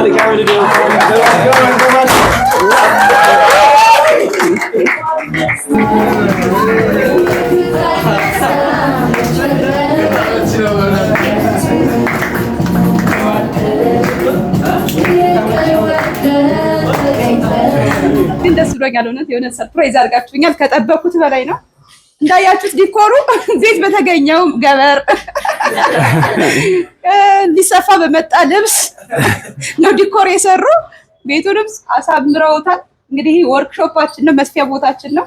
መልካም ልደት። ግን ደስ ብሎኛል። እውነት የሆነ surprise አድርጋችሁኛል። ከጠበኩት በላይ ነው። እንዳያችሁት decor ኡ ቤት በተገኘው ገበር ሊሰፋ በመጣ ልብስ ነው decor የሰሩ። ቤቱንም አሳምረውታል። እንግዲህ ወርክሾፓችን ነው፣ መስፊያ ቦታችን ነው።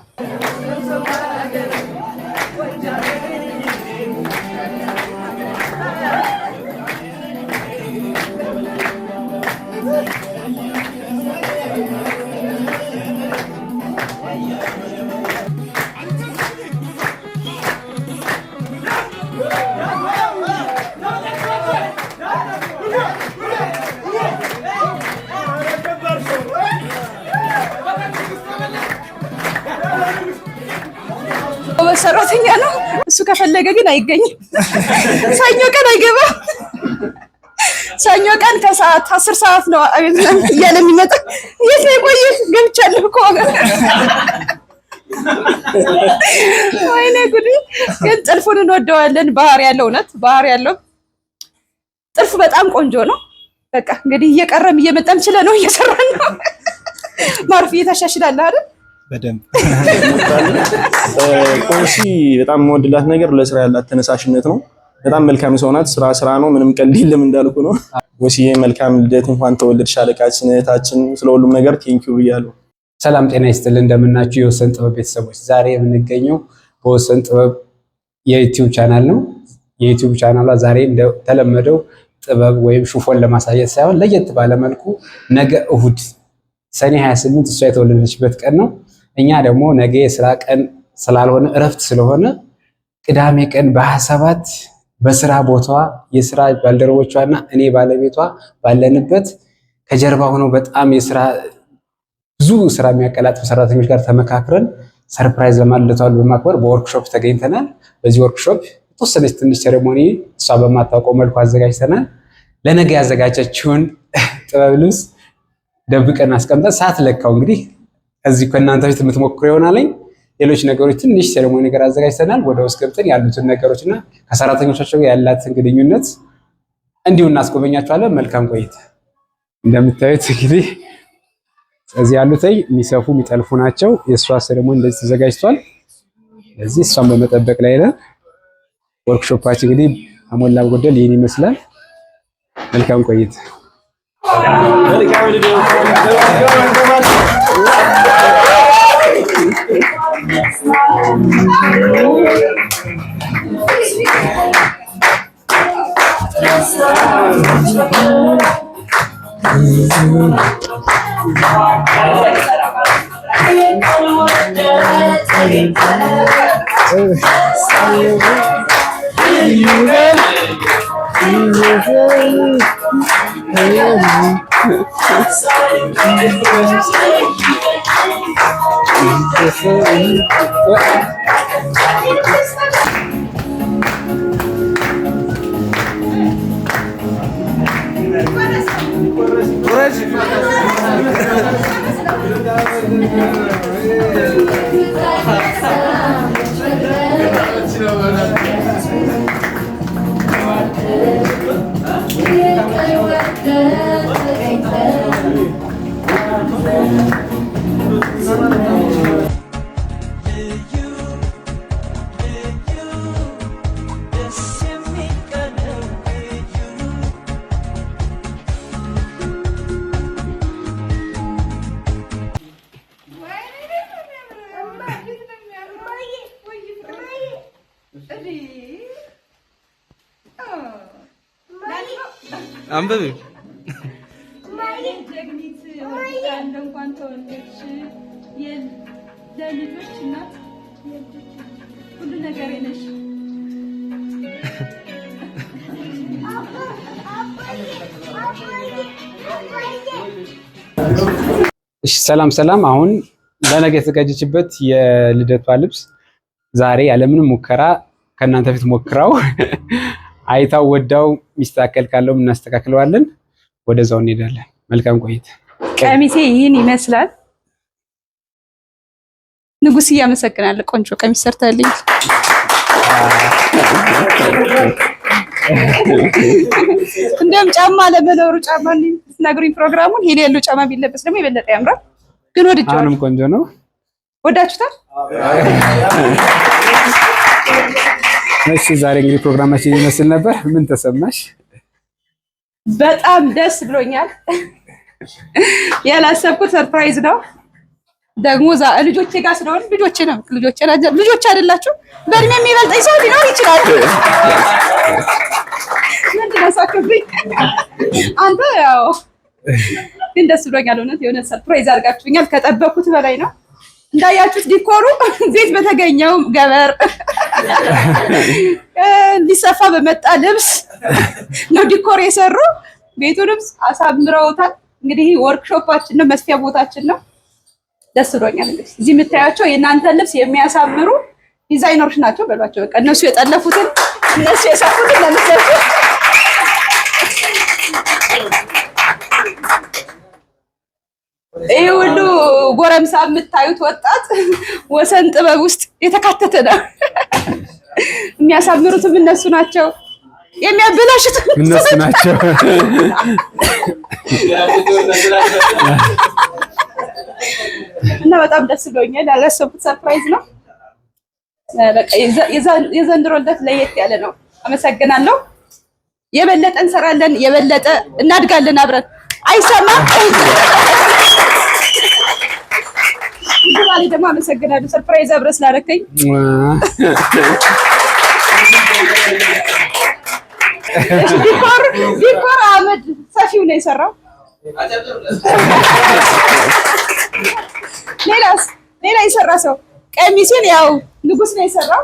ጎበዝ ሰራተኛ ነው። እሱ ከፈለገ ግን አይገኝም። ሰኞ ቀን አይገባም። ሰኞ ቀን ከሰዓት 10 ሰዓት ነው አቤት እያለ የሚመጣ። የት ነው የቆየህ? ገብቻለሁ እኮ። ወይኔ ጉድ! ግን ጥልፉን እንወደዋለን። ባህር ያለው፣ እውነት ባህር ያለው ጥልፉ በጣም ቆንጆ ነው። በቃ እንግዲህ እየቀረም እየመጣም ችለ ነው እየሰራን ነው። ማርፍ እየታሻሽላለህ አይደል? በደንብ። ቆንሲ በጣም የምወድላት ነገር ለስራ ያላት ተነሳሽነት ነው። በጣም መልካም ሰው ናት። ስራ ስራ ነው፣ ምንም ቀልድ የለም እንዳልኩ ነው። ወሲዬ መልካም ልደት፣ እንኳን ተወለድሽ አለቃችን፣ እህታችን፣ ስለሁሉም ነገር thank you ብያለሁ። ሰላም ጤና ይስጥልን። እንደምናችሁ የወሰን ጥበብ ቤተሰቦች፣ ዛሬ የምንገኘው በወሰን ጥበብ የ YouTube channel ነው። የ YouTube channel ሏ ዛሬ እንደተለመደው ጥበብ ወይም chiffon ለማሳየት ሳይሆን ለየት ባለ መልኩ ነገ እሁድ ሰኔ 28 እሷ የተወለደችበት ቀን ነው። እኛ ደግሞ ነገ የስራ ቀን ስላልሆነ፣ እረፍት ስለሆነ፣ ቅዳሜ ቀን በ27 በስራ ቦታዋ የስራ ባልደረቦቿና እኔ ባለቤቷ ባለንበት ከጀርባ ሆነው በጣም የስራ ብዙ ስራ የሚያቀላጥፉ ሰራተኞች ጋር ተመካክረን surprise ለማለቷል በማክበር በወርክሾፕ ተገኝተናል። በዚህ ወርክሾፕ የተወሰነች ትንሽ ceremony እሷ በማታውቀው መልኩ አዘጋጅተናል። ለነገ ያዘጋጀችውን ጥበብ ልብስ ደብቀን አስቀምጠን ሳትለካው እንግዲህ ከዚህ ከእናንተ ፊት የምትሞክሩ ይሆናለኝ። ሌሎች ነገሮች ትንሽ ceremony ነገር አዘጋጅተናል። ወደ ውስጥ ገብተን ያሉትን ነገሮች እና ከሰራተኞቻቸው ጋር ያላትን ግንኙነት እንዲሁ እናስጎበኛቸዋለን። መልካም ቆይታ። እንደምታዩት እንግዲህ እዚህ ያሉት የሚሰፉ የሚጠልፉ ናቸው። የእሷ ceremony እንደዚህ ተዘጋጅቷል። ስለዚህ እሷን በመጠበቅ ላይ ነን። ወርክሾፓችን እንግዲህ ከሞላ ጎደል ይህን ይመስላል። መልካም ቆይታ። መልካም ልደት። አንብቢ። ጀግኒት እወድሻለሁ፣ እንኳን ተወለድሽ። ለልጆች እናት፣ ሁሉ ነገሬ ነሽ። እሺ ሰላም ሰላም። አሁን ለነገ የተዘጋጀችበት የልደቷ ልብስ ዛሬ ያለምንም ሙከራ ከእናንተ ፊት ሞክራው አይታው ወዳው የሚስተካከል ካለውም እናስተካክለዋለን። ወደዛው እንሄዳለን። መልካም ቆይታ። ቀሚሴ ይህን ይመስላል። ንጉስ እያመሰግናለሁ። ቆንጆ ቀሚስ ሰርተልኝ። እንዲያውም ጫማ ለመኖሩ ጫማ ስትነግሩኝ ፕሮግራሙን heel ያለው ጫማ ቢለበስ ደግሞ የበለጠ ያምራል። ግን ወድጄዋለሁ። አሁንም ቆንጆ ነው። ወዳችሁታል? እሺ ዛሬ እንግዲህ ፕሮግራማችን ይመስል ነበር። ምን ተሰማሽ? በጣም ደስ ብሎኛል። ያላሰብኩት surprise ነው። ደግሞ ልጆቼ ጋር ስለሆነ ልጆቼ ነው ልጆቼ ልጆቼ አይደላችሁ። በእድሜ የሚበልጠኝ ሰው ሊኖር ይችላል። ምንድን ነው ሳክብኝ አንተ። ያው ግን ደስ ብሎኛል። እውነት የሆነ surprise አድርጋችሁኛል። ከጠበኩት በላይ ነው። እንዳያችሁት decor ኡ ቤት በተገኘው ገበር ሊሰፋ በመጣ ልብስ ነው decor የሰሩ። ቤቱንም አሳምረውታል። እንግዲህ ወርክሾፓችን ነው፣ መስፊያ ቦታችን ነው። ደስ ብሎኛል። እንግዲህ እዚህ የምታያቸው የእናንተን ልብስ የሚያሳምሩ ዲዛይነሮች ናቸው በሏቸው። በቃ እነሱ የጠለፉትን እነሱ የሰፉትን ለምትለብሱ ይህ ሁሉ ጎረምሳ የምታዩት ወጣት ወሰን ጥበብ ውስጥ የተካተተ ነው። የሚያሳምሩትም እነሱ ናቸው፣ የሚያበላሹትም እነሱ ናቸው። እና በጣም ደስ ብሎኛል። ያላሰብኩት surprise ነው። በቃ የዘንድሮ ልደት ለየት ያለ ነው። አመሰግናለሁ። የበለጠ እንሰራለን፣ የበለጠ እናድጋለን አብረን። አይሰማም ባሌ ደግሞ አመሰግናለሁ፣ surprise አብረህ ስላደረከኝ። Decor አህመድ ሰፊው ነው የሰራው። ሌላስ ሌላ የሰራ ሰው ቀሚሴን ያው ንጉስ ነው የሰራው።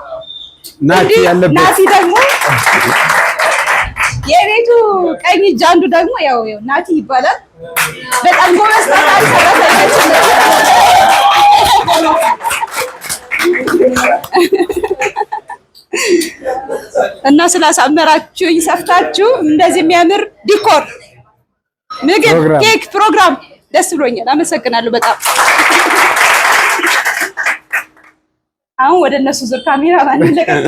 ናቲ ያለበት ናቲ ደግሞ የቤቱ ቀኝ እጅ አንዱ ደግሞ ያው ናቲ ይባላል። በጣም ጎበዝ ታታሪ ሰራተኛችን ነው። እና ስላሳመራችሁኝ ሰፍታችሁ እንደዚህ የሚያምር decor፣ ምግብ፣ ኬክ፣ ፕሮግራም ደስ ብሎኛል። አመሰግናለሁ በጣም። አሁን ወደ እነሱ ዙር ካሜራ ማን ለቀቀ?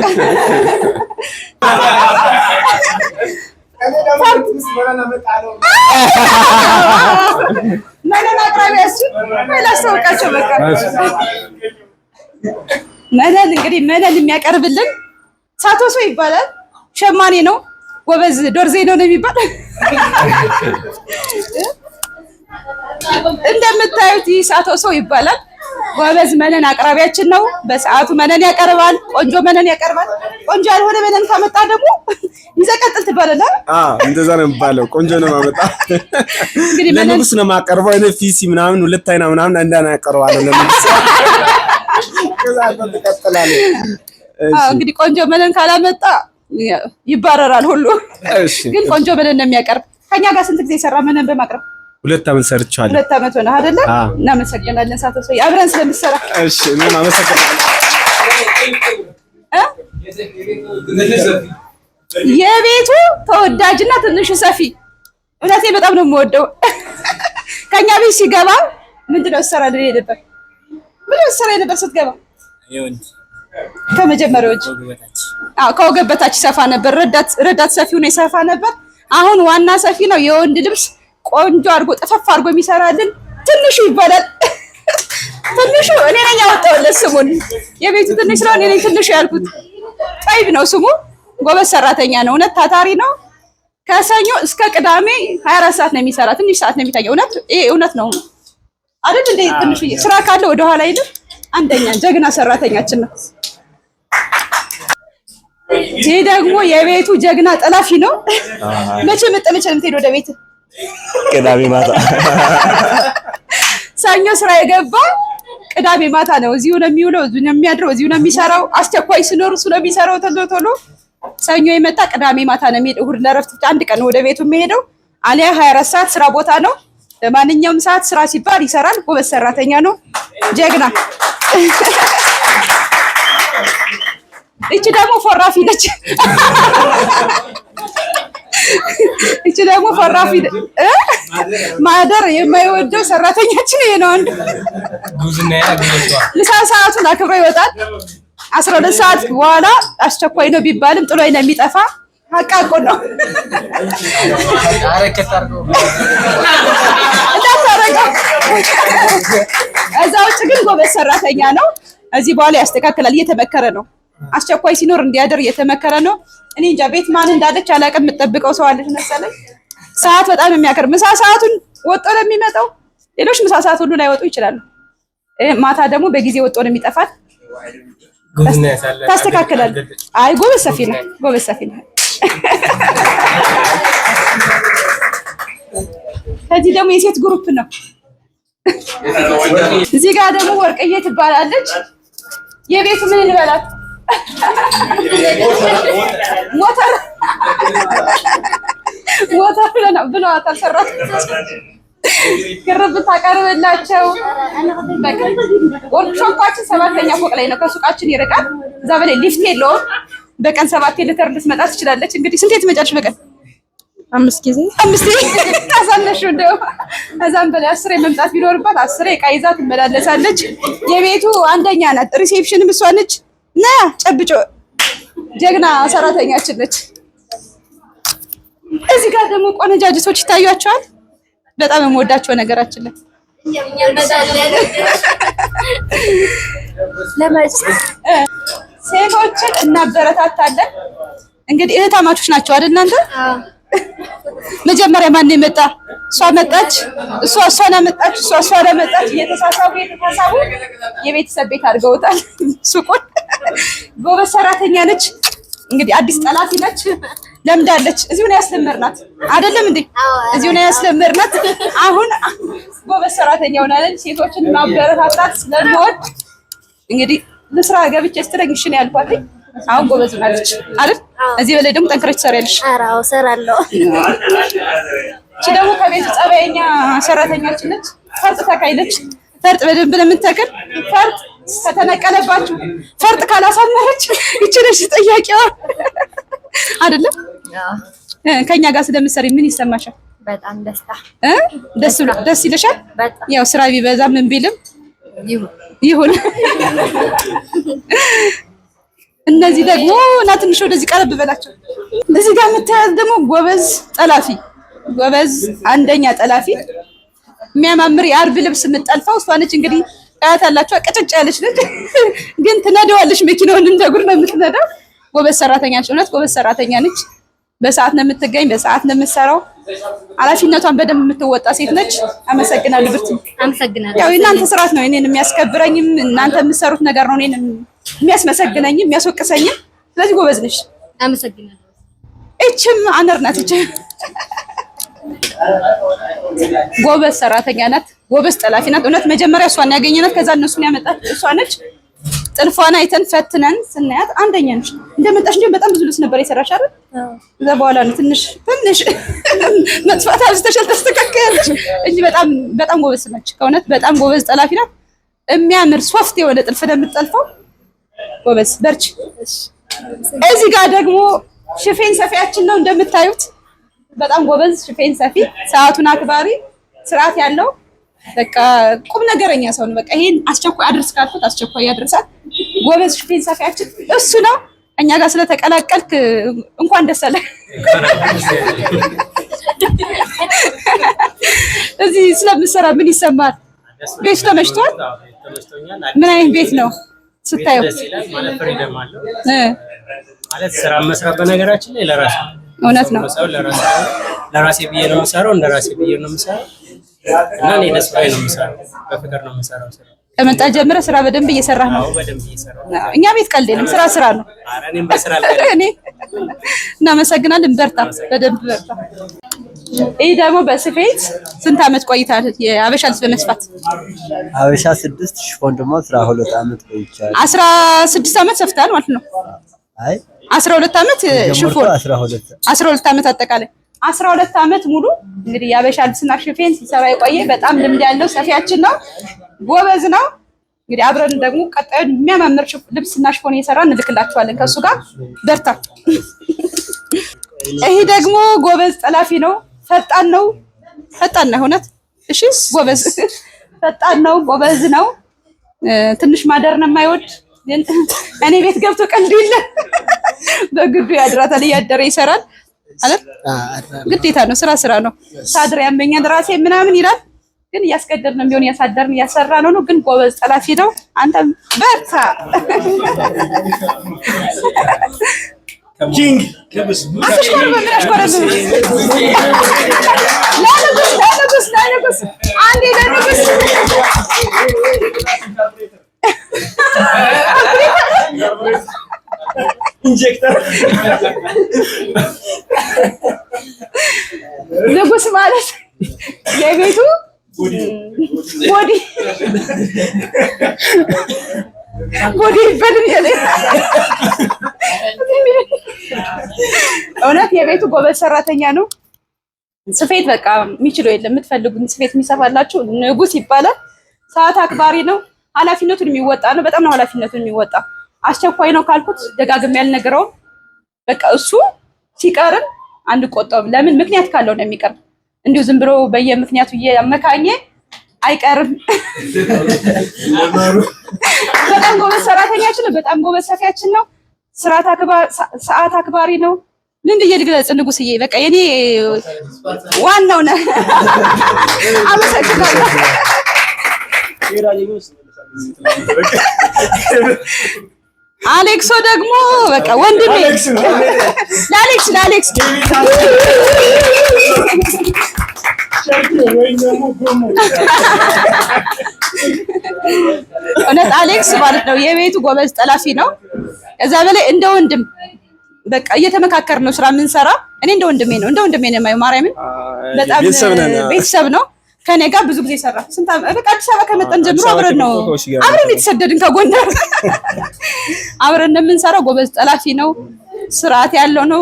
መነን አቅራቢ እሱ ላስታውቃቸው። በቃ መነን እንግዲህ መነን የሚያቀርብልን ሳቶሶ ይባላል። ሸማኔ ነው፣ ጎበዝ ዶርዜ ነው ነው የሚባል። እንደምታዩት ይህ ሳቶሶ ይባላል። ጎበዝ መነን አቅራቢያችን ነው። በሰዓቱ መነን ያቀርባል። ቆንጆ መነን ያቀርባል። ቆንጆ ያልሆነ መነን ካመጣ ደግሞ ይዘቀጥል ትባላለህ። አዎ እንደዛ ነው የሚባለው። ቆንጆ ነው ማመጣ እንግዲህ መነን ለንጉስ ነው የማቀርበው። እኔ ፊሲ ምናምን ሁለት አይና ምናምን አንዳና ያቀርባለሁ ለንጉስ። ከዛ ትቀጥላለህ። አዎ እንግዲህ ቆንጆ መነን ካላመጣ ይባረራል ሁሉ። እሺ ግን ቆንጆ መነን ነው የሚያቀርብ። ከኛ ጋር ስንት ጊዜ የሰራ መነን በማቅረብ? 2 ዓመት ሰርቻለሁ። 2 ዓመት ሆነ አይደለ? እናመሰግናለን ሳቶሶ አብረን ስለምትሰራ። እሺ እኔም አመሰግናለሁ። የቤቱ ተወዳጅና ትንሹ ሰፊ፣ እውነቴን በጣም ነው የምወደው። ከኛ ቤት ሲገባ ምንድን ነው ትሰራለህ የነበር? ምንድን ነው ትሰራ የነበር ስትገባ? ከመጀመሪያዎች አዎ፣ ከወገብ በታች ይሰፋ ነበር። ረዳት ሰፊው ነው ይሰፋ ነበር። አሁን ዋና ሰፊ ነው። የወንድ ልብስ ቆንጆ አድርጎ ጠፈፍ አድርጎ የሚሰራልን ትንሹ ይባላል። ትንሹ እኔ ነኝ ያወጣሁለት ስሙን። የቤቱ ትንሽ ስለሆነ እኔ ነኝ ትንሹ ያልኩት። ጠይብ ነው ስሙ። ጎበዝ ሰራተኛ ነው። እውነት ታታሪ ነው። ከሰኞ እስከ ቅዳሜ 24 ሰዓት ነው የሚሰራ። ትንሽ ሰዓት ነው የሚታየው። እውነት ይሄ እውነት ነው አይደል እንዴ? ትንሹ ስራ ካለ ወደኋላ አይልም። አንደኛ ጀግና ሰራተኛችን ነው። ይህ ደግሞ የቤቱ ጀግና ጠላፊ ነው። መቼ መጣ? መቼ ነው የምትሄድ ወደ ቤት? ቅዳሜ ማታ። ሰኞ ስራ የገባ ቅዳሜ ማታ ነው እዚሁ ነው የሚውለው፣ እዚሁ ነው የሚያድረው፣ እዚሁ ነው የሚሰራው። አስቸኳይ ሲኖር እሱ ነው የሚሰራው ቶሎ ቶሎ። ሰኞ የመጣ ቅዳሜ ማታ ነው የሚሄድ። እሑድ ለእረፍት ብቻ አንድ ቀን ወደ ቤቱ የሚሄደው። አሊያ 24 ሰዓት ስራ ቦታ ነው። በማንኛውም ሰዓት ስራ ሲባል ይሰራል። ጎበዝ ሰራተኛ ነው፣ ጀግና። እቺ ደግሞ ፎራፊ ነች። እቺ ደግሞ ፈራፊ ማደር የማይወደው ሰራተኛችን ይሄ ነው። አንዱ ምሳ ሰዓቱን አክብሮ ይወጣል። 12 ሰዓት በኋላ አስቸኳይ ነው ቢባልም ጥሎኝ ነው የሚጠፋ። አቃቆ ነው እንዳታረገው። እዛ ውጭ ግን ጎበዝ ሰራተኛ ነው። እዚህ በኋላ ያስተካክላል፣ እየተመከረ ነው። አስቸኳይ ሲኖር እንዲያደር እየተመከረ ነው። እኔ እንጃ ቤት ማን እንዳለች አላውቅም። የምጠብቀው ሰው አለች መሰለኝ። ሰዓት በጣም የሚያከር ምሳ ሰዓቱን ወጥቶ ነው የሚመጣው። ሌሎች ምሳ ሰዓት ሁሉ ላይወጡ ይችላሉ። ማታ ደግሞ በጊዜ ወጥቶ ነው የሚጠፋት። ታስተካክላለህ። አይ ጎበዝ ሰፊ ነው፣ ጎበዝ ሰፊ ነው። ከዚህ ደግሞ የሴት group ነው። እዚህ ጋር ደግሞ ወርቅዬ ትባላለች። የቤቱ ምን እንበላት? ሞተር ሞተር ብለዋታል። ሰራተኞች ግርብ ታቀርብላቸው። ወርክሾፓችን 7ኛ ፎቅ ላይ ነው። ከሱቃችን ይርቃል። እዛ በላይ ሊፍት የለውም። በቀን 7 ሊትር ልትመጣ ትችላለች። እንግዲህ ስንቴ ትመጫለች በቀን? 5 ጊዜ 5 አሳነሽው። እንደው እዛም በላይ 10 መምጣት ቢኖርባት 10 ዕቃ ይዛ ትመላለሳለች። የቤቱ አንደኛ ናት። reception ም እሷ ነች። ና ጨብጮ ጀግና ሰራተኛችን ነች። እዚህ ጋር ደግሞ ቆነጃጅቶች ይታያቸዋል። በጣም የምወዳቸው ነገራችን ላይ ሴቶችን እናበረታታለን። እንግዲህ እህታማቾች ናቸው አይደል እናንተ? መጀመሪያ ማን የመጣ? እሷ መጣች፣ እሷ እሷን አመጣች፣ እሷ እሷን አመጣች። እየተሳሳቡ እየተሳሳቡ የቤተሰብ ቤት አድርገውታል ሱቁን። ጎበዝ ሰራተኛ ነች። እንግዲህ አዲስ ጠላፊ ነች፣ ለምዳለች። እዚሁ ነው ያስለመድናት አይደለም እንዴ? እዚሁ ነው ያስለመድናት። አሁን ጎበዝ ሰራተኛ ሆናለች። ሴቶችን ማበረታታት ስለምወድ እንግዲህ ለስራ ገብቼ ስትለኝ እሺ ነው ያልኳት። አሁን ጎበዝ ሆናለች አይደል? እዚህ በላይ ደግሞ ጠንክረሽ ትሰሪያለሽ። ኧረ አዎ እሰራለሁ። እቺ ደግሞ ከቤቱ ጸባይኛ ሰራተኛችን ነች። ፈርጥ ተካይ ነች። ፈርጥ በደንብ ነው የምትተክል። ፈርጥ ከተነቀለባችሁ፣ ፈርጥ ካላሳመረች ይቺ ነች ጠያቂዋ አይደለም? ከኛ ጋር ስለምትሰሪ ምን ይሰማሻል? በጣም ደስታ። ደስ ብሎ ደስ ይለሻል? በጣም። ያው ስራ ቢበዛ ምን ቢልም ይሁን። እነዚህ ደግሞ እና ትንሽ ወደዚህ ቀረብ በላቸው። እዚህ ጋር የምታያት ደግሞ ጎበዝ ጠላፊ፣ ጎበዝ አንደኛ ጠላፊ፣ የሚያማምር የአርብ ልብስ የምትጠልፈው እሷ ነች። እንግዲህ ታያታላችሁ፣ ቅጭጭ ያለች ነች፣ ግን ትነዳዋለች። መኪናውን እንደ ጉድ ነው የምትነዳው። ጎበዝ ሰራተኛ ነች። እውነት ጎበዝ ሰራተኛ ነች። በሰዓት ነው የምትገኝ፣ በሰዓት ነው የምትሰራው። ኃላፊነቷን በደንብ የምትወጣ ሴት ነች። አመሰግናለሁ ብርቱ። አመሰግናለሁ። ያው የእናንተ ስርዓት ነው እኔን የሚያስከብረኝም እናንተ የምትሰሩት ነገር ነው እኔን የሚያስመሰግነኝም የሚያስወቅሰኝም። ስለዚህ ጎበዝ ነሽ። አመሰግናለሁ። እችም አነር ናት። እች ጎበዝ ሰራተኛ ናት። ጎበዝ ጠላፊ ናት። እውነት መጀመሪያ እሷን ያገኘናት ከዛ እነሱን ያመጣት እሷ ነች። ጥልፏን አይተን ፈትነን ስናያት አንደኛ ነች። እንደመጣሽ እንዲሁም በጣም ብዙ ልብስ ነበር የሰራሽ አይደል? እዛ በኋላ ነው ትንሽ ትንሽ መጥፋት አብዝተሻል፣ ተስተካከያለሽ እንጂ በጣም በጣም ጎበዝ ነች። ከእውነት በጣም ጎበዝ ጠላፊ ናት። የሚያምር soft የሆነ ጥልፍ ነው የምትጠልፈው። ጎበዝ በርች። እዚህ ጋር ደግሞ ሽፌን ሰፊያችን ነው እንደምታዩት። በጣም ጎበዝ ሽፌን ሰፊ፣ ሰዓቱን አክባሪ፣ ስርዓት ያለው በቃ ቁም ነገረኛ ሰው ነው። በቃ ይሄን አስቸኳይ አድርስ ካልኩት አስቸኳይ ያደርሳል። ጎበዝ ሽፌን ሰፊያችን እሱ ነው። እኛ ጋር ስለተቀላቀልክ እንኳን ደስ አለህ። እዚህ ስለምሰራ ምን ይሰማል? ቤቱ ተመችቷል? ምን አይነት ቤት ነው ስታየው? ማለት ስራ መስራት በነገራችን ላይ ለራሴ እውነት ነው። ለራሴ ብዬ ነው የምሰራው፣ እንደ ራሴ ብዬ ነው የምሰራው እና እኔ ደስ ብሎኝ ነው የምሰራው፣ በፍቅር ነው የምሰራው ስራ። ከመጣ ጀምረህ ስራ በደንብ እየሰራህ ነው? አዎ በደንብ እየሰራሁ ነው። እኛ ቤት ቀልድ የለም፣ ስራ ስራ ነው። ኧረ እኔም በስራ አልቀልድም። እኔ እናመሰግናለን። በርታ፣ በደንብ በርታ። ይህ ደግሞ በስፌት ስንት አመት ቆይታል? የአበሻ ልብስ በመስፋት አበሻ 6 ሽፎን ደግሞ 12 አመት ቆይቻለሁ። 16 አመት ሰፍታል ማለት ነው። አይ 12 አመት ሽፎን 12 12 አመት አጠቃላይ 12 አመት ሙሉ እንግዲህ የአበሻ ልብስና ሽፌን ሲሰራ የቆየ በጣም ልምድ ያለው ሰፊያችን ነው። ጎበዝ ነው። እንግዲህ አብረን ደግሞ ቀጣዩን የሚያማምር ልብስና ሽፎን እየሰራ እንልክላችኋለን። ከሱ ጋር በርታ። ይሄ ደግሞ ጎበዝ ጠላፊ ነው። ፈጣን ነው። ፈጣን ነው እውነት። እሺ ጎበዝ ፈጣን ነው፣ ጎበዝ ነው። ትንሽ ማደር ነው የማይወድ ግን እኔ ቤት ገብቶ ቀልድ የለ በግዱ ያድራታል። እያደረ ይሰራል አይደል? ግዴታ ነው። ስራ ስራ ነው። ሳድር ያመኛል ራሴ ምናምን ይላል። ግን እያስገደድን ቢሆን እያሳደርን እያሰራ ነው። ግን ጎበዝ ጠላፊ ነው። አንተም በርታ። king አትሽኮርም። ምን አሽኮረምም? ለንጉስ ለንጉስ ለንጉስ አንዴ ለንጉስ። Injector ንጉስ ማለት የቤቱ body body ይበልም ያለ እውነት የቤቱ ጎበዝ ሰራተኛ ነው። ስፌት በቃ የሚችለው የለም። የምትፈልጉን ስፌት የሚሰፋላችሁ ንጉስ ይባላል። ሰዓት አክባሪ ነው። ኃላፊነቱን የሚወጣ ነው። በጣም ነው ኃላፊነቱን የሚወጣ። አስቸኳይ ነው ካልኩት ደጋግሜ ያልነገረውም በቃ እሱ ሲቀርም አንቆጣውም። ለምን ምክንያት ካለው ነው የሚቀርብ። እንዲሁ ዝም ብሎ በየምክንያቱ እያመካኘ አይቀርም። በጣም ጎበዝ ሰራተኛችን ነው። በጣም ጎበዝ ሰፊያችን ነው። ሰዓት አክባሪ ነው። ምን ብዬ ልግለጽ ንጉስዬ? በቃ የኔ ዋናው ነህ። አመሰግናለሁ። አሌክሶ ደግሞ በቃ ወንድሜ ለአሌክስ ለአሌክስ እውነት አሌክስ ማለት ነው የቤቱ ጎበዝ ጠላፊ ነው። ከዛ በላይ እንደ ወንድም በቃ እየተመካከር ነው ስራ የምንሰራ። እኔ እንደ ወንድሜ ነው እንደ ወንድሜ ነው የማየው። ማርያምን በጣም ቤተሰብ ነን። ቤተሰብ ነው። ከኔ ጋር ብዙ ጊዜ ሰራ። ስንት ዓመት በቃ አዲስ አበባ ከመጣን ጀምሮ አብረን ነው አብረን የተሰደድን ከጎንደር አብረን ነው የምንሰራው። ጎበዝ ጠላፊ ነው። ስርዓት ያለው ነው።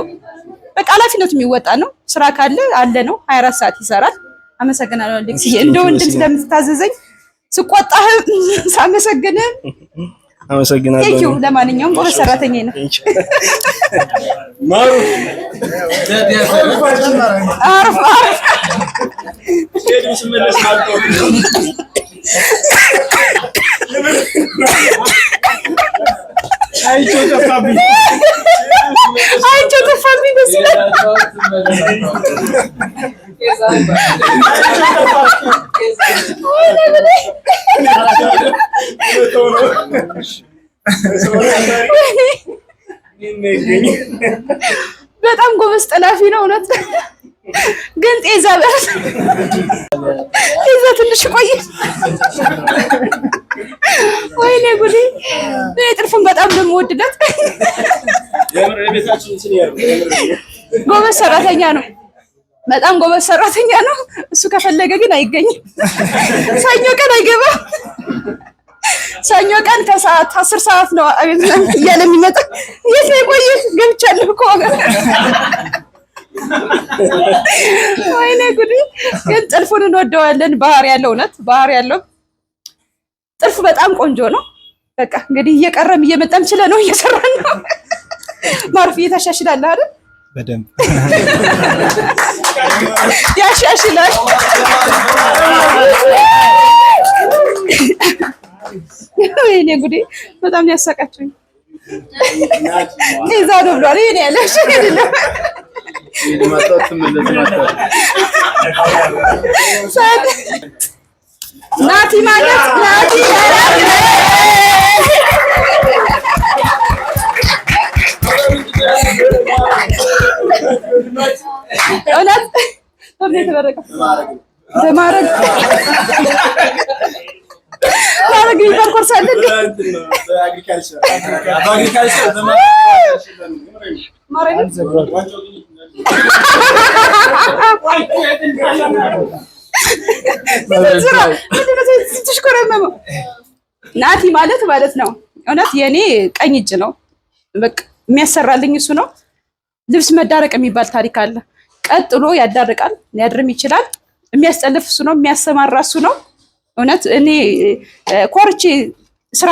በቃ ኃላፊነቱ የሚወጣ ነው። ስራ ካለ አለ ነው። 24 ሰዓት ይሰራል። አመሰግናለሁ አሌክስዬ፣ እንደ ወንድም ስለምትታዘዘኝ ስቆጣህም ሳመሰግንህም አመሰግናለሁ። Thank you። ለማንኛውም ጎበዝ ሰራተኛ ነው። ማሩ አረፍ አረፍ። አይቼው ጠፋብኝ። አይቼው ጠፋብኝ። ደስ ይላል። በጣም ጎበዝ ጠላፊ ነው እውነት። ግን ጤዛ ጤዛ ትንሽ ቆይ። ወይኔ ጉዴ! እኔ ጥልፉን በጣም ነው የምወድለት። ጎበዝ ሰራተኛ ነው። በጣም ጎበዝ ሰራተኛ ነው። እሱ ከፈለገ ግን አይገኝም። ሰኞ ቀን አይገባም። ሰኞ ቀን ከሰዓት 10 ሰዓት ነው አቤት እያለ የሚመጣ። የት ነው የቆየህ? ገብቻለሁ እኮ። ወይኔ ጉዴ! ግን ጥልፉን እንወደዋለን። ባህሪ ያለው እውነት ባህሪ ያለው ጥልፉ በጣም ቆንጆ ነው። በቃ እንግዲህ እየቀረም እየመጣም ችለ ነው እየሰራን ነው። ማርፍ እየታሻሽላለህ አይደል? በደንብ ያሻሽላል። ወይኔ ጉዴ! በጣም ነው ያሳቃችሁኝ። ጤዛ ነው ብሏል። ይሄን ያለሽ አይደለም። ናቲ ማለት ናቲ እውነት በምን የተመረቀው? በማዕረግ ማዕረግ የሚባል ኮርስ አለ እንዴ? ማርያምን ትሽኮረመመው ናቲ ማለት ማለት ነው። እውነት የኔ ቀኝ እጅ ነው። በቃ የሚያሰራልኝ እሱ ነው። ልብስ መዳረቅ የሚባል ታሪክ አለ። ቀጥሎ ያዳርቃል፣ ሊያድርም ይችላል። የሚያስጠልፍ እሱ ነው፣ የሚያሰማራ እሱ ነው። እውነት እኔ ኮርቼ ስራ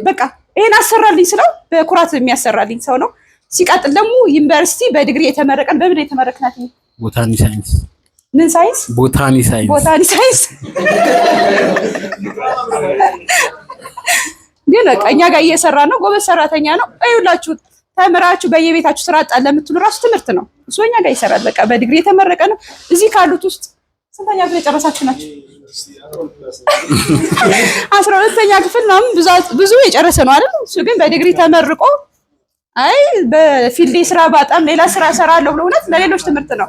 በቃ ይሄን አሰራልኝ ስለው በኩራት የሚያሰራልኝ ሰው ነው። ሲቀጥል ደግሞ ዩኒቨርሲቲ በዲግሪ የተመረቀን። በምን የተመረቅናት? Botany science። ምን ሳይንስ? Botany science። Botany science። ግን በቃ እኛ ጋር እየሰራ ነው። ጎበዝ ሰራተኛ ነው። እዩላችሁ፣ ተምራችሁ በየቤታችሁ ስራ አጣን ለምትሉ ራሱ ትምህርት ነው። እሱ እኛ ጋር ይሰራል። በቃ በዲግሪ የተመረቀ ነው። እዚህ ካሉት ውስጥ ስንተኛ ክፍል የጨረሳችሁ ናቸው? 12ኛ ክፍል ምናምን ብዙ የጨረሰ ነው አይደል? እሱ ግን በዲግሪ ተመርቆ አይ በ field ስራ ባጣም ሌላ ስራ እሰራለሁ ብሎ እውነት ለሌሎች ትምህርት ነው።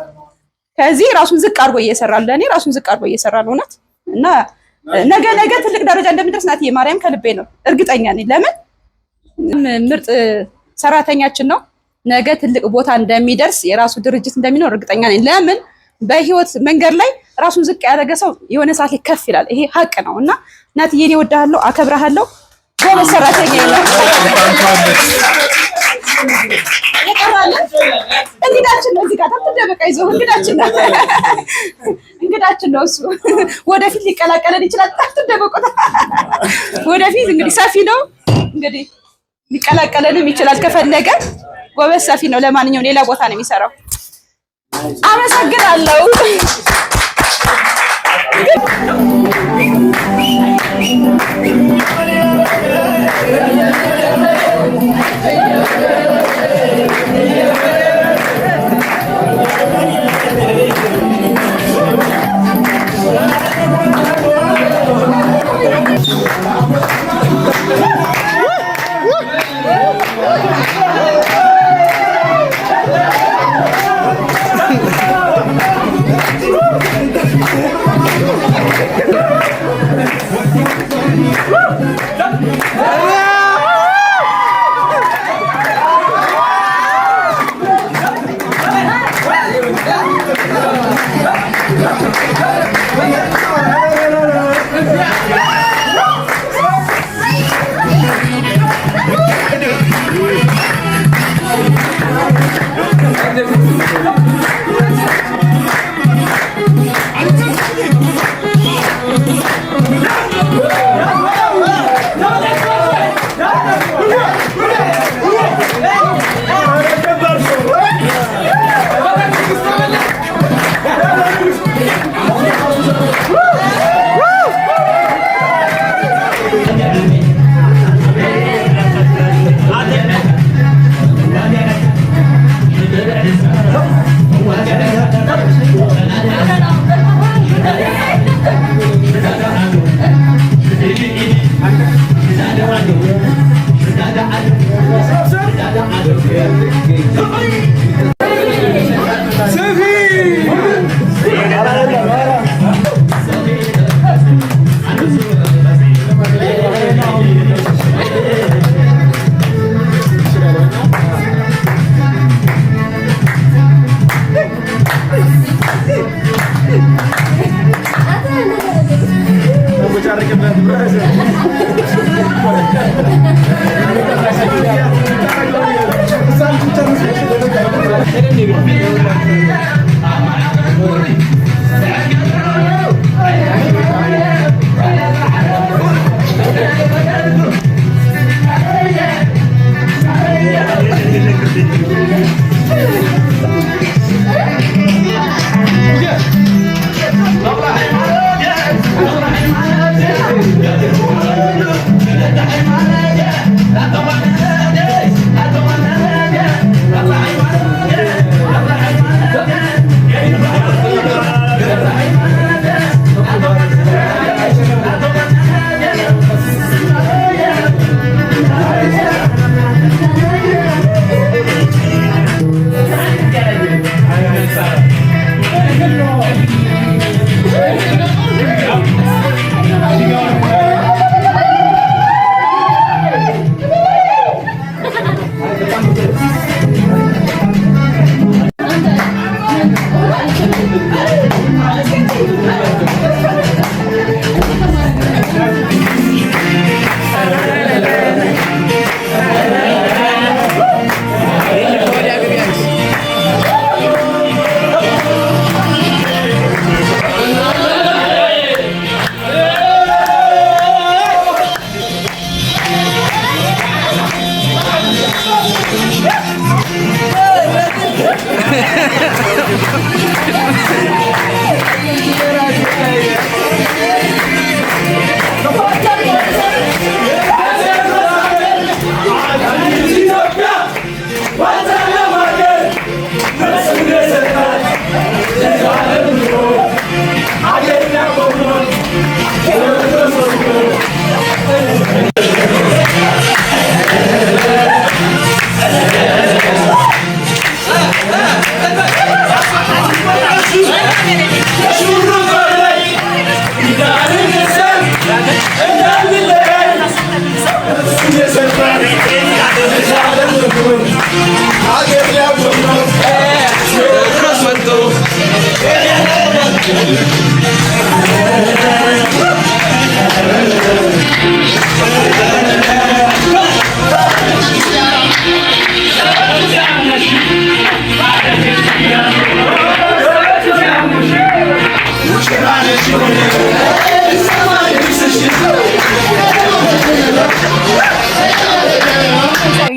ከዚህ ራሱን ዝቅ አድርጎ እየሰራ ለእኔ ራሱን ዝቅ አድርጎ እየሰራ ነው እውነት። እና ነገ ነገ ትልቅ ደረጃ እንደምደርስ ናትዬ ማርያም ከልቤ ነው እርግጠኛ ነኝ። ለምን ምርጥ ሰራተኛችን ነው። ነገ ትልቅ ቦታ እንደሚደርስ የራሱ ድርጅት እንደሚኖር እርግጠኛ ነኝ። ለምን በህይወት መንገድ ላይ ራሱን ዝቅ ያደረገ ሰው የሆነ ሰዓት ላይ ከፍ ይላል። ይሄ ሀቅ ነው። እና ናትዬ እኔ እወድሃለሁ፣ አከብርሃለሁ። ጎበዝ ሰራተኛ ነው። እንግዳችን ነው። እዚህ ጋር ተደበቀ ይዞ እንግዳችን ነው፣ እንግዳችን ነው እሱ። ወደፊት ሊቀላቀለን ይችላል። አትደበቁት። ወደፊት እንግዲህ ሰፊ ነው፣ እንግዲህ ሊቀላቀለንም ይችላል ከፈለገ። ጎበዝ ሰፊ ነው። ለማንኛውም ሌላ ቦታ ነው የሚሰራው። አመሰግናለሁ።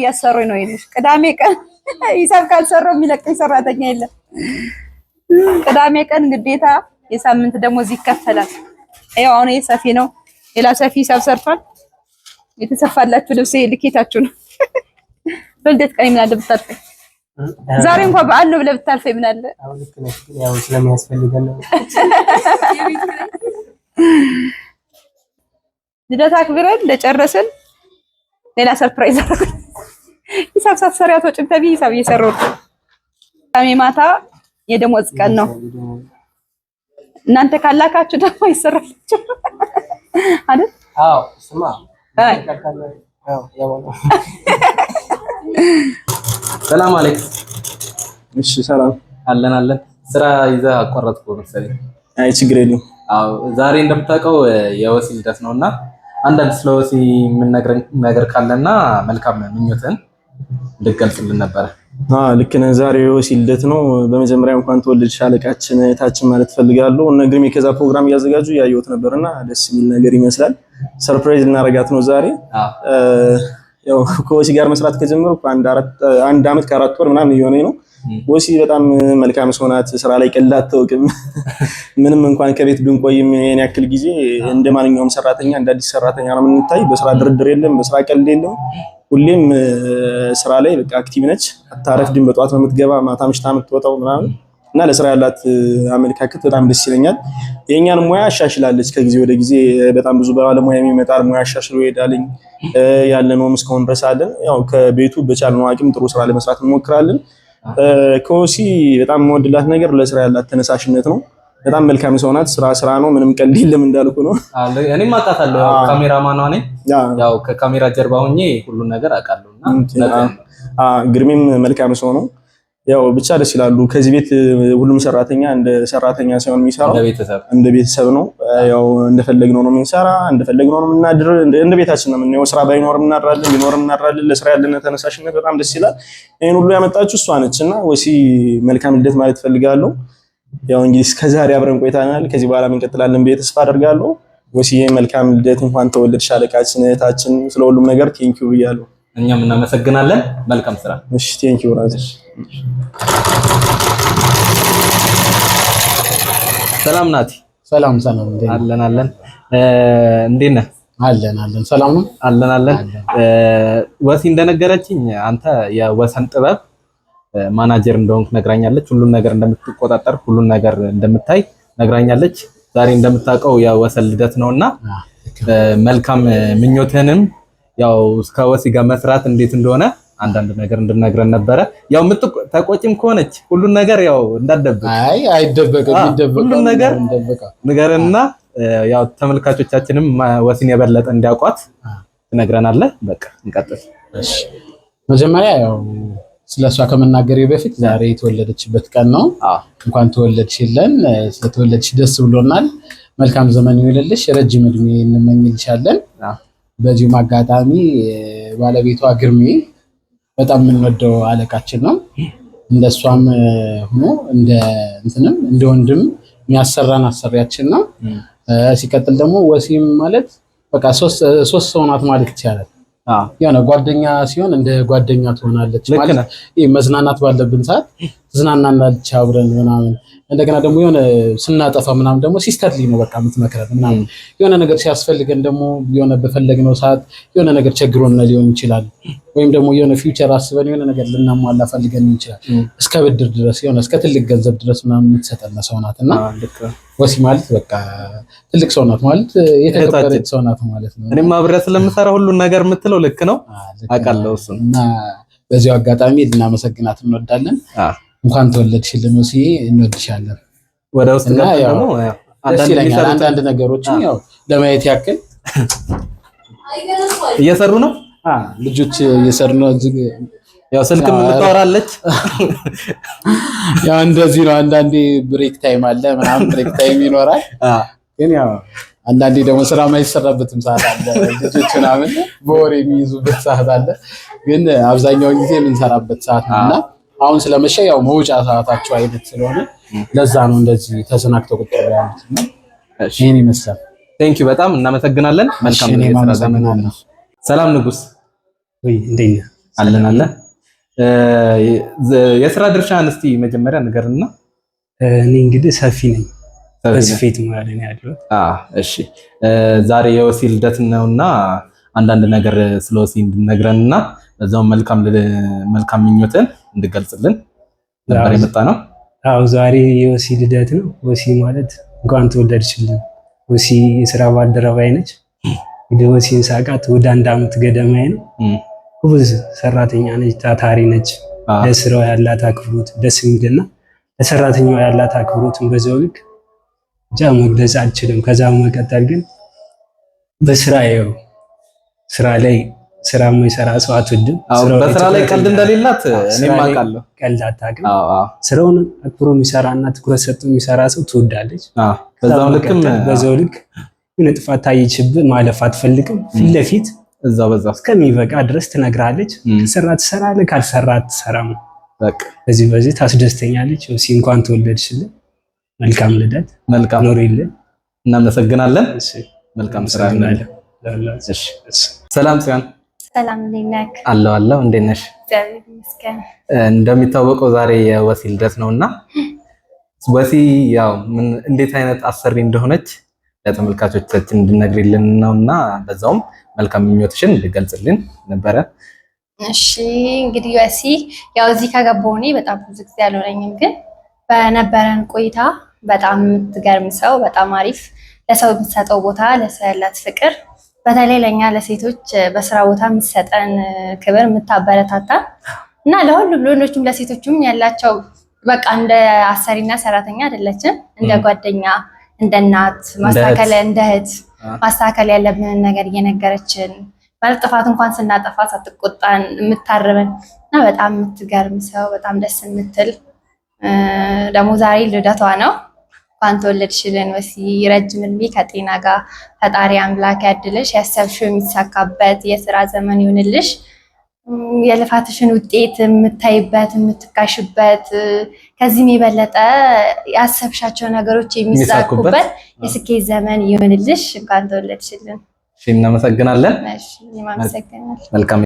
እያሰሩኝ ነው። ይልሽ ቅዳሜ ቀን ሂሳብ ካልሰራው የሚለቀኝ ሰራተኛ የለም። ቅዳሜ ቀን ግዴታ የሳምንት ደሞዝ ይከፈላል። ያው አሁን ይሄ ሰፊ ነው። ሌላ ሰፊ ሂሳብ ሰርቷል። የተሰፋላችሁ ልብስ ልኬታችሁ ነው። በልደት ቀን ምን አለ ብታልፈኝ፣ ዛሬ እንኳን በዓል ነው ብለህ ብታልፈኝ ምን አለ? ያው ስለሚያስፈልገን ነው። ልደት አክብረን እንደጨረስን ሌላ surprise አደረኩኝ። ሂሳብ ሳትሰሪ አትወጭም ተብዬ ሂሳብ እየሰራሁ ነው። ቅዳሜ ማታ የደሞዝ ቀን ነው። እናንተ ካላካችሁ ደግሞ ይሰራላችሁ አይደል? አዎ ስማ፣ አይ ሰላም አሌክስ። እሺ ሰላም። አለን አለን። ስራ ይዘህ አቋረጥኩ መሰለኝ። አይ ችግር የለም። አዎ ዛሬ እንደምታውቀው የወሲ ልደት ነውና አንዳንድ ስለ ወሲ የምንነግረን ነገር ካለና መልካም ምኞትን እንድገልጽልን ነበረ። ልክ ነህ። ዛሬ የወሲ ልደት ነው። በመጀመሪያ እንኳን ተወለድሽ አለቃችን እህታችን ማለት ፈልጋለሁ። እነ ግርሜ ከዛ ፕሮግራም እያዘጋጁ እያየሁት ነበርና ደስ የሚል ነገር ይመስላል። surprise ልናረጋት ነው ዛሬ። ያው ከወሲ ጋር መስራት ከጀመርኩ አንድ አመት ከአራት ወር ምናምን እየሆነኝ ነው። ወሲ በጣም መልካም ሰው ናት። ስራ ላይ ቀልድ አታውቅም። ምንም እንኳን ከቤት ብንቆይም ይሄን ያክል ጊዜ እንደ ማንኛውም ሰራተኛ እንደ አዲስ ሰራተኛ ነው የምንታይ። በስራ ድርድር የለም፣ በስራ ቀልድ የለም። ሁሌም ስራ ላይ በቃ active ነች። አታረፍድም። በጠዋት ነው የምትገባ፣ ማታ ምሽታ የምትወጣው ምናምን እና ለስራ ያላት አመለካከት በጣም ደስ ይለኛል። የእኛን ሙያ አሻሽላለች ከጊዜ ወደ ጊዜ። በጣም ብዙ ባለሙያ የሚመጣል ሙያ አሻሽሎ ይሄዳልኝ። ያለነውም እስካሁን ድረስ አለን። ያው ከቤቱ በቻልነው አቅም ጥሩ ስራ ለመስራት እንሞክራለን። ከወሲ በጣም የምወድላት ነገር ለስራ ያላት ተነሳሽነት ነው። በጣም መልካም ሰው ናት። ስራ ስራ ነው፣ ምንም ቀልድ የለም እንዳልኩ ነው። እኔም አውቃታለሁ። ያው ካሜራማኗ ነኝ። ያው ከካሜራ ጀርባ ሆኜ ሁሉን ነገር አውቃለሁና ግርሜም መልካም ሰው ነው። ያው ብቻ ደስ ይላሉ። ከዚህ ቤት ሁሉም ሰራተኛ እንደ ሰራተኛ ሳይሆን የሚሰራው እንደ ቤተሰብ ነው። ያው እንደፈለግነው ነው የምንሰራ፣ እንደፈለግነው ነው የምናድር፣ እንደ ቤታችን ነው የምናየው። ስራ ባይኖርም እናድራለን፣ ቢኖርም እናድራለን። ለስራ ያለን ተነሳሽነት በጣም ደስ ይላል። ይሄን ሁሉ ያመጣችሁ እሷ ነች እና ወሲ መልካም ልደት ማለት ፈልጋለሁ። ያው እንግዲህ እስከዛሬ አብረን ቆይተናል። ከዚህ በኋላ እንቀጥላለን ብዬ ተስፋ አደርጋለሁ። ወሲዬ መልካም ልደት፣ እንኳን ተወለድሽ አለቃችን፣ እህታችን፣ ስለሁሉም ነገር thank you ብያለሁ። እኛም እናመሰግናለን። መልካም ስራ። እሺ thank you brother። ሰላም ናቲ። ሰላም ሰላም፣ አለን አለን። እንዴት ነህ? አለን አለን። ሰላም ነው። አለን አለን። ወሲ እንደነገረችኝ አንተ የወሰን ጥበብ ማናጀር እንደሆንክ ነግራኛለች። ሁሉን ነገር እንደምትቆጣጠር፣ ሁሉን ነገር እንደምታይ ነግራኛለች። ዛሬ እንደምታውቀው የወሰን ልደት ነውና መልካም ምኞትህንም ያው ከወሲ ጋር መስራት እንዴት እንደሆነ አንዳንድ ነገር እንድነግረን ነበረ። ያው ተቆጭም ከሆነች ሁሉን ነገር ያው እንዳትደብቅ። አይ አይደበቅም፣ ይደበቃል። ሁሉን ነገር ንገረንና ያው ተመልካቾቻችንም ወሲን የበለጠ እንዲያውቋት ትነግረናለህ። በቃ እንቀጥል። እሺ መጀመሪያ ያው ስለሷ ከመናገሬ በፊት ዛሬ የተወለደችበት ቀን ነው። እንኳን ተወለድሽልን። ስለተወለድሽ ደስ ብሎናል። መልካም ዘመን ይሁንልሽ። ረጅም እድሜ እንመኝልሻለን። በዚሁም አጋጣሚ ባለቤቷ ግርሜ በጣም የምንወደው አለቃችን ነው። እንደሷም ሆኖ እንደ እንትንም እንደ ወንድም የሚያሰራን አሰሪያችን ነው። ሲቀጥል ደግሞ ወሲም ማለት በቃ ሶስት ሰው ናት ማለት ይቻላል። የሆነ ጓደኛ ሲሆን እንደ ጓደኛ ትሆናለች ማለት ይሄ መዝናናት ባለብን ሰዓት ትዝናናለች አብረን ምናምን። እንደገና ደግሞ የሆነ ስናጠፋ ምናምን ደግሞ sisterly ነው በቃ የምትመክረን ምናምን። የሆነ ነገር ሲያስፈልገን ደግሞ የሆነ በፈለግነው ሰዓት የሆነ ነገር ቸግሮን ሊሆን ይችላል፣ ወይም ደግሞ የሆነ future አስበን የሆነ ነገር ልናሟላ ፈልገን ይችላል። እስከ ብድር ድረስ የሆነ እስከ ትልቅ ገንዘብ ድረስ ምናምን የምትሰጠን ሰው ናት እና ወሲ ማለት በቃ ትልቅ ሰው ናት ማለት የተከበረች ሰው ናት ማለት ነው። እኔም አብሬ ስለምሰራ ሁሉን ነገር የምትለው ልክ ነው፣ አውቃለሁ እሱን። እና በዚሁ አጋጣሚ ልናመሰግናት እንወዳለን። እንኳን ተወለድሽልን ወሲዬ፣ እንወድሻለን። ወደ ውስጥ ገብተን ደግሞ ደስ ይለኛል አንዳንድ ነገሮችን ያው ለማየት ያክል እየሰሩ ነው ልጆች እየሰሩ ነው። ያው ስልክም የምታወራለች። ያው እንደዚህ ነው። አንዳንዴ break time አለ ምናምን break time ይኖራል። ግን ያው አንዳንዴ ደግሞ ስራ የማይሰራበትም ሰዓት አለ። ልጆች ምናምን በወሬ የሚይዙበት ሰዓት አለ። ግን አብዛኛውን ጊዜ የምንሰራበት ሰዓት ነው እና አሁን ስለመሸ ያው መውጫ ሰዓታቸው አይነት ስለሆነ ለዛ ነው እንደዚህ ተሰናክተው ቁጭ ብለው ያሉት እና ይሄን ይመስላል። Thank you በጣም እናመሰግናለን። መልካም እኔም የስራ ዘመን። አመሰግናለሁ። ሰላም ንጉስ። ወይ እንዴት ነህ? አለን አለን። የስራ ድርሻህን እስቲ መጀመሪያ ንገርና። እኔ እንግዲህ ሰፊ ነኝ፣ በስፌት ሙያ ላይ ነው ያለሁት። እሺ፣ ዛሬ የወሲ ልደት ነውና አንዳንድ ነገር ስለ ወሲ እንድነግረንና በዛውም መልካም ምኞትን እንድገልጽልን ነበር የመጣ ነው። አዎ ዛሬ የወሲ ልደት ነው። ወሲ ማለት እንኳን ተወለድሽልን። ወሲ የስራ ባልደረባዬ ነች። እንግዲህ ወሲን ሳውቃት ወደ 1 ዓመት ገደማዬ ነው። ጎበዝ ሰራተኛ ነች፣ ታታሪ ነች። ለስራው ያላት አክብሮት ደስ የሚልና ለሰራተኛዋ ያላት አክብሮትን በዛው ልክ እንጃ መግለጽ አልችልም። ከዛ በመቀጠል ግን በስራ ይኸው ስራ ላይ ስራ የማይሰራ ሰው አትወድም። በስራ ላይ ቀልድ እንደሌላት እኔም አውቃለሁ። ቀልድ አታውቅም። ስራውን አክብሮ የሚሰራና ትኩረት ሰጥቶ የሚሰራ ሰው ትወዳለች። በዛው ልክ የሆነ ጥፋት ታየችብህ ማለፍ አትፈልግም። ፊት ለፊት እዛው በዛው እስከሚበቃ ድረስ ትነግራለች። ከሰራ ትሰራለህ፣ ካልሰራ አትሰራም። በዚህ በዚህ ታስደስተኛለች። ወሲ እንኳን ተወለድሽልን። መልካም ልደት፣ መልካም ኖሪልን። እናመሰግናለን። መልካም ስራ። ሰላም ጽዮን። ሰላም፣ እንዴት ነህ? አለሁ አለሁ። እንዴት ነሽ? እግዚአብሔር ይመስገን። እንደሚታወቀው ዛሬ የወሲ ልደት ነውና ወሲ ያው ምን እንዴት አይነት አሰሪ እንደሆነች ለተመልካቾቻችን እንድነግሪልን ነውና በዛውም መልካም ምኞትሽን እንድገልጽልን ነበረ። እሺ እንግዲህ ወሲ ያው እዚህ ከገባሁ እኔ በጣም ብዙ ጊዜ አልሆነኝም፣ ግን በነበረን ቆይታ በጣም የምትገርም ሰው፣ በጣም አሪፍ፣ ለሰው የምትሰጠው ቦታ፣ ለሰው ያላት ፍቅር፣ በተለይ ለእኛ ለሴቶች በስራ ቦታ የምትሰጠን ክብር፣ የምታበረታታ እና ለሁሉም ለወንዶችም ለሴቶችም ያላቸው በቃ እንደ አሰሪና ሰራተኛ አይደለችም፣ እንደ ጓደኛ፣ እንደ እናት ማስተካከል፣ እንደ እህት ማስተካከል ያለብንን ነገር እየነገረችን ማለት ጥፋት እንኳን ስናጠፋ ሳትቆጣን የምታርመን እና በጣም የምትገርም ሰው፣ በጣም ደስ የምትል ደግሞ ዛሬ ልደቷ ነው። እንኳን ተወለድሽልን ወሲ። ረጅም እድሜ ከጤና ጋር ፈጣሪ አምላክ ያድልሽ። ያሰብሽው የሚሳካበት የስራ ዘመን ይሁንልሽ። የልፋትሽን ውጤት የምታይበት የምትካሽበት፣ ከዚህም የበለጠ ያሰብሻቸው ነገሮች የሚሳኩበት የስኬት ዘመን ይሁንልሽ። እንኳን ተወለድሽልን። እሺ፣ እናመሰግናለን። እሺ፣ እኔም አመሰግናለሁ። መልካም